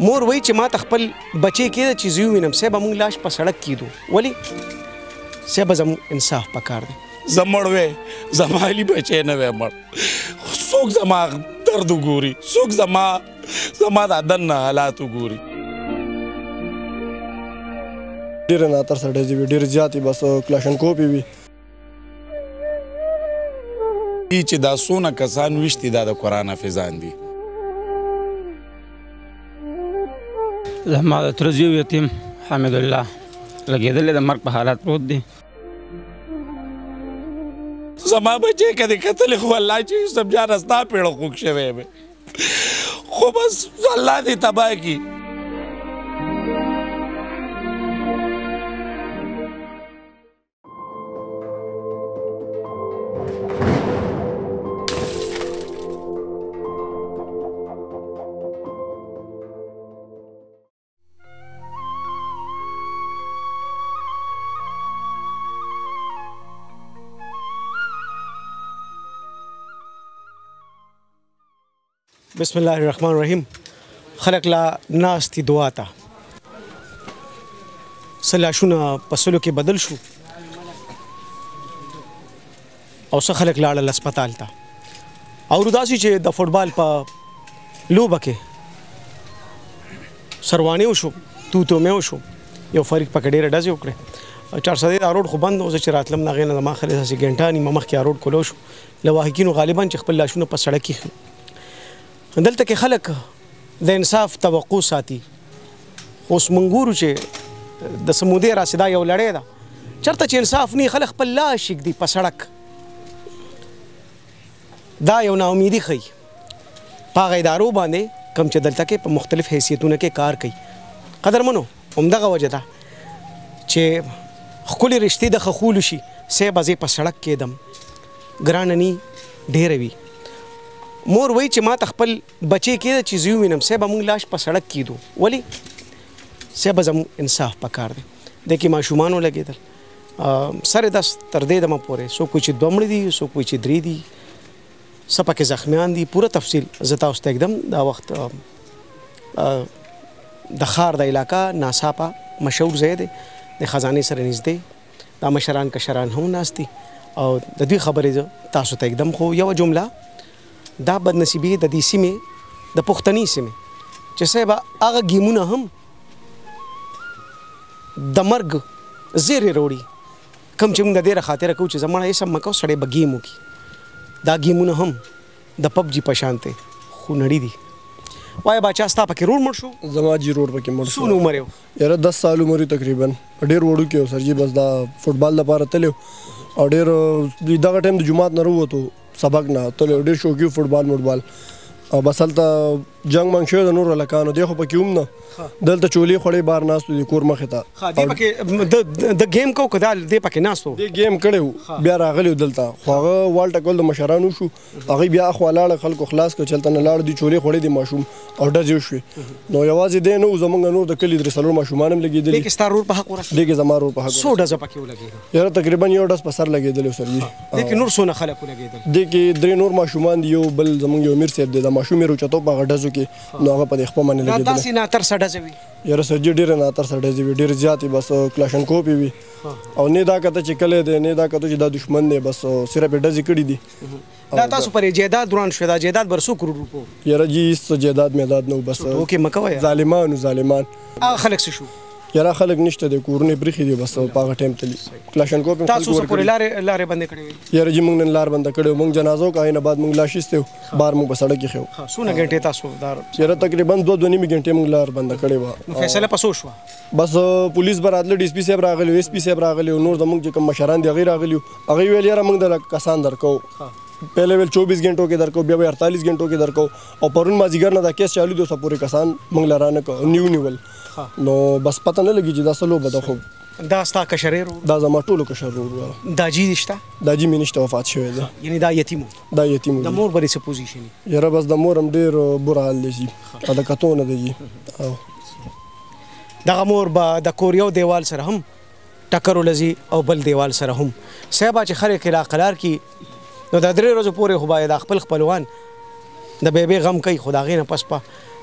مور وایي چې ما ته خپل بچی کېده چې زه ووینم صاحبه موږ لاش په سړک کېدو. ولې صاحبه زموږ انصاف پکار دی. زه مړ وی، زما علي بچی نه وی مړ، څوک زما درد وګوري، څوک زما دا دننه حالات وګوري. ډېره ناترسه ډزې وي، ډېرې زیاتې، بس کلاشنکوپې وي. چې دا څونه کسان ویشتي دا د قرآن حافظان دي. زما د تره زوی یتیم حمیدالله لګېدلی د مرګ په حالت پروت دی. زما بچی که دې کتلی خو والله چې یوسف جانه ستا پېړه خوږ شوی وی، خو بس الله دې تباه کړي. بسم الله الرحمن الرحیم. خلک لا ناست دي دعا ته، څه لاشونه په سلو کې بدل شو او څه خلک لاړل هسپتال ته. او داسې چې د فوټبال په لوبه کې سروانې وشو، توتومې وشو، یو فریق پکې ډېرې ډزې وکړې. چارسدې دا روډ خو بند و، زه چې راتلم د هغې نه زما خیال داسې ګنټه نیمه مخکې روډ کولو شو. لواحقینو غالبا چې خپل لاشونه په سړک کېښي. دلته کې خلک د انصاف توقع ساتي. خو اوس موږ ګورو چې د څه مودې راسې دا یو لړۍ ده، چېرته چې انصاف نه خلک خپل لاش ږدي په سړک. دا یو ناامیدي ښیي په هغه ادارو باندې کوم چې دلته کې په مختلف حیثیتونو کې کار کوي. قدرمنو همدغه وجه ده چې ښکلې رشتې د ښخولو شي. صاحبه زه په سړک کېدم، ګرانه نی ډېره وي. مور وایي چې ما ته خپل بچی کېده چې زه ووینم صاحبه موږ لاش په سړک کېدو. ولې صاحبه زموږ انصاف پکار دی. دې کې ماشومان ولګېدل سر دس تر دې دمه پورې، څوک وایي چې دوه مړه دي، څوک وایي چې درې دي، څه پکې زخمیان دي. پوره تفصیل زه تاسو ته ږدم. دا وخت د ښار د علاقه ناڅاپه مشهور ځای دی، د خزانې سره نږدې. دا مشران کشران هم ناست دي او د دوی خبرې زه تاسو ته ږدم. خو یوه جمله، دا بدنصیبي د دې سیمې د پښتني سیمې چې صاحبه هغه ګیمونه هم د مرګ زیری راوړي، کوم چې موږ د دې خاطره کوو چې زموږ یې سم مه کوو، سړی به ګیم وکړي. دا ګیمونه هم د پبجي په شان دی، خونړي دي. وایه باچا ستا پکې رور مړ شو؟ زما جي رور پکې مړ شو. څونه عمر یې و؟ یاره 10 سال عمر یې تقریبا، ډېر وړوکی و سر جي. بس دا فوټبال دپاره تللی او ډېر دغه ټایم د جومات نه راووتو سبق نه تللی، ډېر شوقي و فوټبال موټبال. او بس هلته جنګ منګ شوی د نورو هلکانو، دی خو پکې هم نه، دلته چولې خوړې بار ناست و د کور مخې ته. دی پکې د ګیم کو که دا دی پکې ناست و؟ دی ګیم کړی و، بیا راغلی و دلته. خو هغه وال ټکول د مشرانو شو، هغوی بیا اخوا لاړه، خلکو خلاص کړ چې هلته نه لاړ دي، چولې خوړې دي ماشوم او ډزې وشوې. نو یوازې دی نه و، زموږ نور د کلي 3-4 ماشومان هم لګېدلي. دې کې ستا رور په حق ورسېد؟ دې کې زما رور په حق. څو ډزه پکې ولګېده؟ یاره تقریبا یو ډز په سر لګېدلی و سر جي. دې کې نور څونه خلک ولګېدل؟ دې کې 3 نور ماشومان دي، یو بل زموږ یو امیر صاحب دی، دا ماشوم یې راوچتو په هغه ډزو کې، نو هغه په دې خپه باندې لګېدلی. دا داسې ناترسه ډزې وي؟ یاره سر جي ډېرې ناترسه ډزې وي، ډېرې زیاتې، بس کلاشنکوپې وي. او نه دا کته چې کلی دی، نه دا کته چې دا دښمن دی، بس صرف یې ډزې کړي دي. دا تاسو پرې جایداد وران شوی، دا جایداد بر څو کروڑ روپو؟ یاره جي هېڅ جایداد میداد نه و، بس ټوکې مه کوه. ظالمان و، ظالمان. هغه خلک څه شو؟ یاره خلک نشته دی، کورونه یې پرېښي دي، بس په هغه ټایم تللي. کلاشنکوپ یې تاسو څه پورې لارې بندې کړې وې؟ یاره جي موږ نن لار بنده کړې وه، موږ جنازه وکړه، هغې نه بعد موږ لاش ایستی و، بار موږ په سړک ایښی و. څونه ګنټې تاسو دار؟ یاره تقریبا 2-2.5 ګنټې موږ لار بنده کړې وه. نو فیصله په څو شوه؟ بس پولیس به راتله، ډي اس پي صاحب راغلی و، اس پي صاحب راغلی و، نور زموږ چې کوم مشران دي هغوی راغلي وو. هغوی ویل یاره موږ دله کسان درکوو، پهله ویل 24 ګنټو کې درکو، بیا ویل 48 ګنټو کې درکو، او پرون مازدیګر نه دا کیس چالو دی، اوسه پورې کسان موږ له رانه کړه، نیو نیول. نو بس پته نه لګي چې دا څه لوبه ده. خو دا ستا کشر ورور؟ دا زما ټولو کشر ورور. دا جي دې شته؟ دا جي مې نشته، وفات شوی دی. یعنې دا یتیم و؟ دا یتیم و. د مور به دې څه پوزیشن وي؟ یاره بس د مور هم ډېر بوره حال دی جي، د کتو نه دی جي. دغه مور به د کور یو دیوال سره هم ټکر ولځي او بل دیوال سره هم. صاحبه چې خلک یې راقلار کړي نو د 3 ورځو پورې خو باید خپل خپلوان د بیبې غم کوي، خو د هغې نه پس په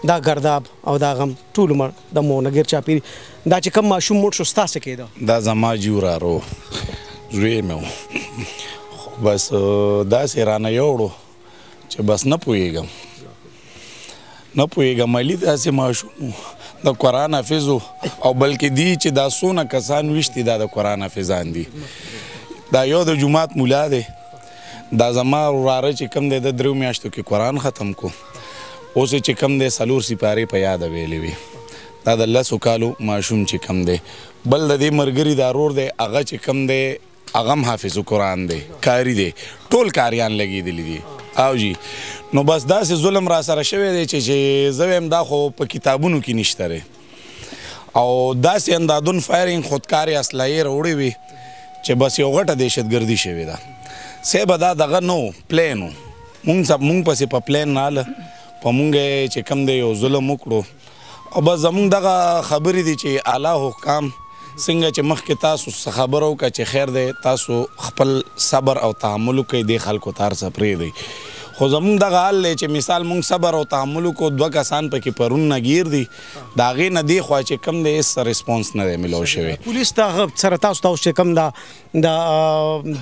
دا ګرداب او دا غم ټول عمر د مور نه ګیر چاپېري. دا چې کوم ماشوم مړ شو ستا څه کېده؟ دا زما جي وراره زوی مې و، خو بس داسې رانه یوړو چې بس نه پوهېږم نه پوهېږم. علي داسې ماشوم و، د قرآن حافظ و، او بلکې دی چې دا څونه کسان ویشتي دا د قرآن حافظان دي. دا یو د جومات مولا دی، دا زما وراره چې کوم دی د 3 میاشتو کې قرآن ختم کو، اوس یې چې کوم دی 4 سپارې په یاده ویلې وي. دا د 10 کالو ماشوم چې کوم دی. بل د دې ملګري دا ورور دی، هغه چې کوم دی هغه هم حافظ قرآن دی، کاري دی، ټول کاریان لګېدلي دي. او جی نو بس داسې ظلم را سره شوی دی چې زه وایم دا خو په کتابونو کې نشته دی. او داسې اندادون فایرینګ خودکارې اسلحې راوړې وي چې بس یو غټه دهشتګردي شوې ده. صاحبه دا دغه نه و، پلین و، مونږ پسې په پلین راله، په مونږ یې چې کوم دی یو ظلم وکړو. او بس زمونږ دغه خبرې دي چې اعلی حکام څنګه چې مخکې تاسو څه خبره وکړه چې خیر دی تاسو خپل صبر او تحمل وکړئ، دې خلکو ته هر څه پرېږدئ. خو زمونږ دغه حال دی چې مثال مونږ صبر او تحمل وکړو، 2 کسان پکې پرون نه ګیر دي، د هغې نه دې خوا چې کوم دی هېڅ response نه دی میلاو شوی. پولیس ته هغه سره تاسو ته اوس چې کوم دا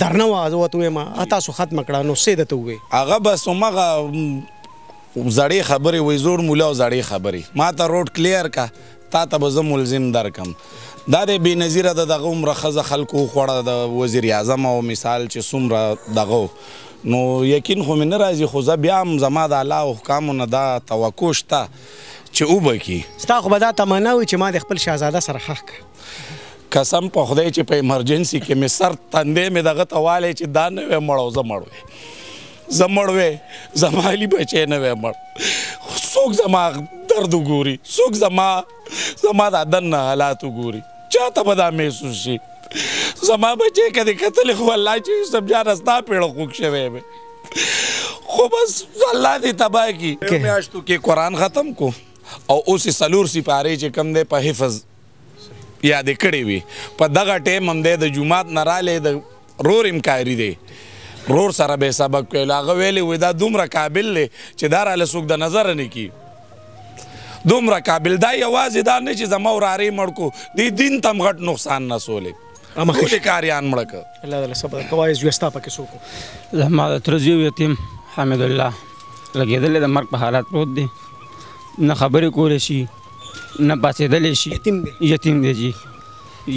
درنه وه زه ورته ووایم تاسو ختمه کړه، نو څه درته ووایي؟ هغه بس هماغه زړې خبرې وایي، زوړ مولا او زړې خبرې، ما ته road clear که تا ته به زه ملزم درکم. دا دی بې نظیره د دغه عمره ښځه خلکو وخوړه، د وزیر اعظم او مثال چې څومره دغه، نو یقین خو مې نه راځي، خو زه بیا هم زما د الله احکامو نه دا توقع شته چې وبه کړي. ستا خو به دا تمنا وي چې ما د خپل شهزاده سره ښخ کړه. قسم په خدای چې په ایمرجنسي کې مې سر تندی مې دغه ته والی چې دا نه وی مړ او زه مړ وی، زه مړ وی، زما علي بچی نه وی مړ. څوک زما درد وګوري، څوک زما دا دننه حالات وګوري، چاته به دا محسوس شي؟ زما بچی که دې کتلی خو الله چې یوسف جانه ستا پېړه خوږ شوی وی، خو بس الله دې تباه کړي. میاشتو کې قرآن ختم کو او اوس یې 4 سپارې چې کوم دی په حفظ یادې کړې وي. په دغه ټایم هم دی د جومات نه رالی، د رور هم کاري دی، رور سره به یې سبق ویلو. هغه ویلې وایي دا دومره قابل دی چې دا راله څوک د نظره نه کړي، دومره قابل. دا یوازې دا نه چې زما وراره یې مړ کړو، دې دین ته هم غټ نقصان رسولی، ټول کاریان مړه کړه. الله تعالی صبر کوه. زوی ستا پکې څوک و؟ زما د تره زوی یتیم حمیدالله لګېدلی د مرګ په حالت پروت دی، نه خبرې کولی شي نه پاڅېدلی شي. یتیم دی؟ یتیم دی جي.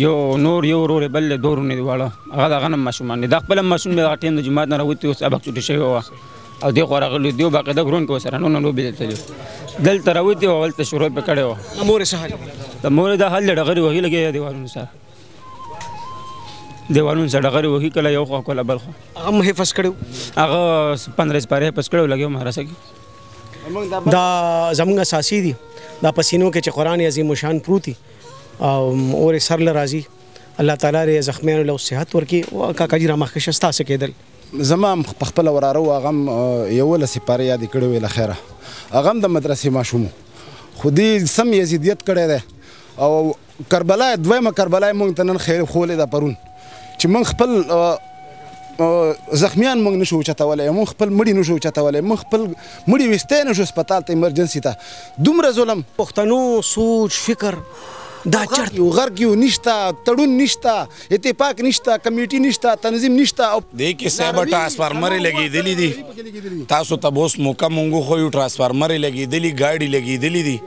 یو نور یو ورور یې بل دی، 2 وروڼه دي واړه، هغه د هغه نه ماشومان دي. دا خپل ماشوم دی، هغه ټایم د جومات نه راوتی و، سبق چوټي شوی وه او دې خوا راغلي دی، باقاعده ګرون کې ورسره نور نه لوبې تللي، دلته راوتی و، هلته شروع یې پرې کړې وه. د مور یې څه حال؟ د مور یې دا حال دی، ډغرې وهي لګیا دیوالونو سره، دیوالونو سره ډغرې وهي، کله یو خوا کله بل خوا. هغه هم حفظ کړی و؟ هغه 15 سپارې حفظ کړی و، لګیا و مدرسه کې. دا زمونږ اساسي دي، دا په سینو کې چې قرآن عظیم الشان پروت دي او اور یې سر له راځي. الله تعالی دې زخمیانو له صحت ورکړي. کاکا جي رامخکې شه، ستا څه کېدل؟ زما هم په خپله وراره و، هغه هم 11 سپارې یادې کړې وې له خیره، هغه هم د مدرسې ماشوم و، خو دې سم یزیدیت کړی دی. او کربلا دویمه کربلا یې موږ ته نن خیر ښوولې ده پرون، چې موږ خپل زخمیان موږ نشو اوچتولی، موږ خپل مړي نشو اوچتولی، موږ خپل مړي ویستی نشو هسپتال ته، ایمرجنسي ته. دومره ظلم. پښتنو سوچ فکر دا چرته یو غرق یو نشته، تړون نشته، اتفاق نشته، کمیټي نشته، تنظیم نشته. او دې کې صاحب ټرانسفارمر لګېدلي دي، تاسو ته به اوس موقع مونږ وښیو. ټرانسفارمر یې لګېدلي، ګاډي لګېدلي دي،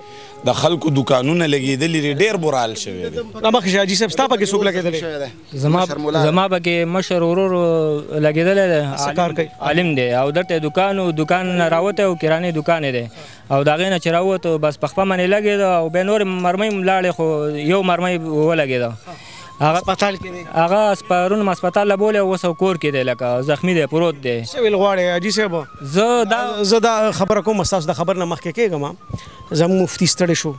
د خلکو دکانونه لګېدلي دي، ډېر بر حال شوی دی. مخکې شه حاجي صاحب، ستا پکې څوک لګېدلی؟ زما پکې مشر ورور لګېدلی دی، څه کار کوي؟ عالم دی، او دلته دکان و، دکان نه راوتی او کرانې دکان یې دی، او د هغې نه چې راووت بس په خپه باندې لګېده، او بیا نورې مرمۍ هم لاړې، خو یو مرمۍ ولګېده. هغه هسپتال کې دی؟ هغه پرون هسپتال له بولې، اوس کور کې دی، لکه زخمي دی، پروت دی. څه ویل غواړې حاجي صاحب؟ زه دا خبره کوم، ستاسو د خبر نه مخکې کېږم. زموږ مفتي ستړی شو،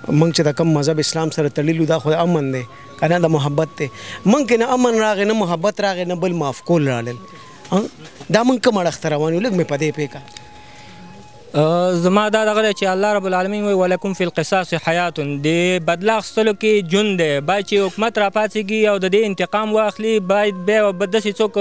موږ چې د کوم مذهب اسلام سره تړلي دا خو امن دی که نه، د محبت دی. موږ کې نه امن راغی، نه محبت راغی، نه بل معاف کول راغلل. دا موږ کوم اړخ ته روان یو؟ لږ مې په دې پوه کړه. زما دا دغه دی چې الله رب العالمین وایي ولکم فی القصاص حیات، د بدله اخیستلو کې ژوند دی. باید چې حکومت راپاڅېږي او د دې انتقام واخلي، باید بیا داسې څوک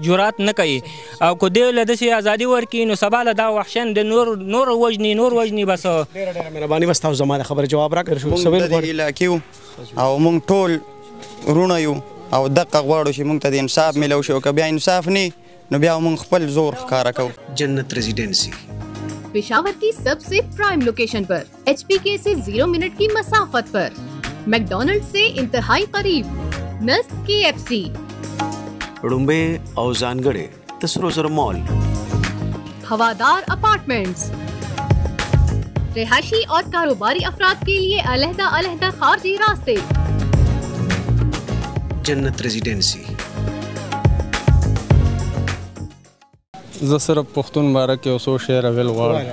جرات نه کوي، او که دې له داسې ازادي ورکړي نو سبا له دا وحشیان د نور نور وژني نور وژني. بس ډېره ډېره مهرباني. بس تاسو زما د خبرې جواب راکړئ. موږ د دې علاقې یو او موږ ټول وروڼه یو او دقه غواړو چې موږ ته د انصاف میلاو شي، او که بیا انصاف نه نو بیا موږ خپل زور ښکاره کوو. جنت ریزیډنسي पेशावर की सबसे prime location पर، HPK से 0 मिनट की मसाफत पर، मैकडोनल्ड से इंतहाई करीब، नज़द KFC، ړومبی او ځانګړی د سرو زرو مال، हवादार अपार्टमेंट्स، रिहायशी और कारोबारी अफराद के लिए अलहदा अलहदा खारजी रास्ते। जन्नत रेजिडेंसी। زه صرف پښتون باره کې یو څو شعره ویل غواړم.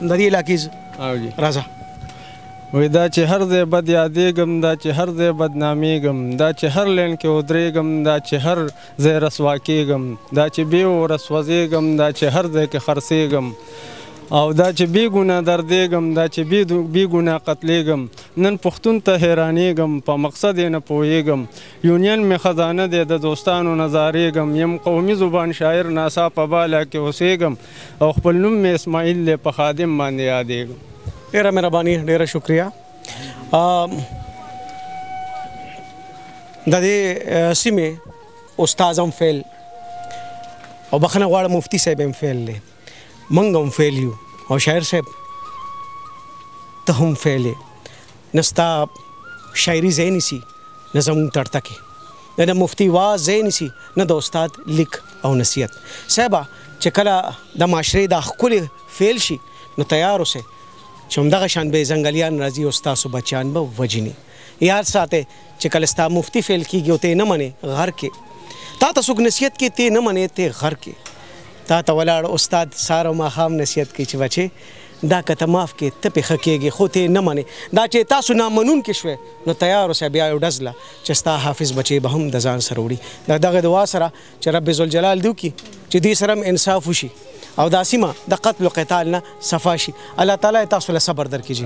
د دې علاقې او جی راځه. وایي دا چې هر ځای بد یادېږم، دا چې هر ځای بدنامېږم، دا چې هر لین کې ودرېږم، دا چې هر ځای رسوا کېږم، دا چې بې اوره سوځېږم، دا چې هر ځای کې خرڅېږم، او دا چې بې ګناه دردېږم، دا چې بې ګناه قتلېږم، نن پښتون ته حیرانېږم، په مقصد یې نه پوهېږم، یونین مې خزانه دی د دوستانو نه ځارېږم، یم قومي زبان شاعر ناڅاپه بالا کې اوسېږم، او خپل نوم مې اسماعیل دی په خادم باندې یادېږم. ډېره مهرباني، ډېره شکریه. د دې سیمې استاد هم فعل او بخښنه غواړم مفتي صاحب هم فعل دی، موږ هم فعل یو، او شاعر صاحب ته هم فعل یې. نه ستا شاعري ځای نیسي، نه زموږ تړته کې، نه د مفتي واز ځای نیسي، نه د استاد لیک او نصیحت. صاحبه چې کله د معاشرې دا ښکلې فعل شي نو تیار اوسئ چې همدغه شان به ځنګلیان راځي او ستاسو بچیان به وژني. یاد ساتئ چې کله ستا مفتي فعل کېږي او ته یې نه منې غر کې، تا ته څوک نصیحت کوي ته یې نه منې ته غر کې، تا ته ولاړ استاد سهار او ماښام نصیحت کوي چې بچې دا که ته معاف کړې ته پې ښه کېږې، خو ته یې نه منې. دا چې تاسو نامنونکي شوئ نو تیار اوسئ بیا یو ډز له چې ستا حافظ بچې به هم د ځان سره وړي. د دغه دعا سره چې رب ذوالجلال دې وکړي چې دوی سره هم انصاف وشي او دا سیمه د قتل و قتال نه صفا شي. الله تعالی تاسو له صبر درکړي.